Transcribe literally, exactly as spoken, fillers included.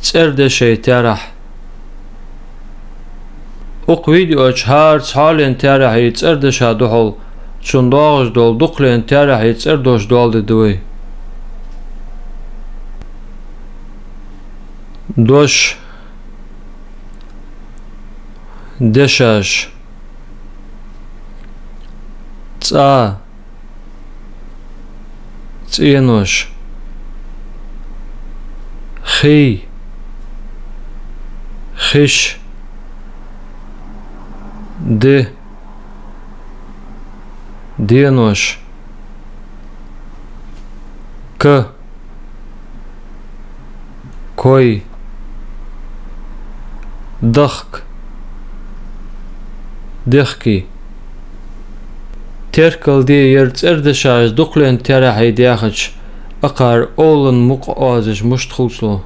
ЦӀердешай таьрахь. Укх видео чу хӀара цхьоаленна таьрахьий цӀердеша духьал цунна доагӀаш дола дукхален таьрахьий цӀердош доаладергда вай. Дош. Дешаш. ЦӀа. ЦӀенош. Хий. Хиш. Ди. Денош. Ка. Кой. Дахк. Дехкий. Теркал де ер цӀердешаш дукхален таьрахьий даьхача, акхар овлан мукъа оазаш мишта хул цо.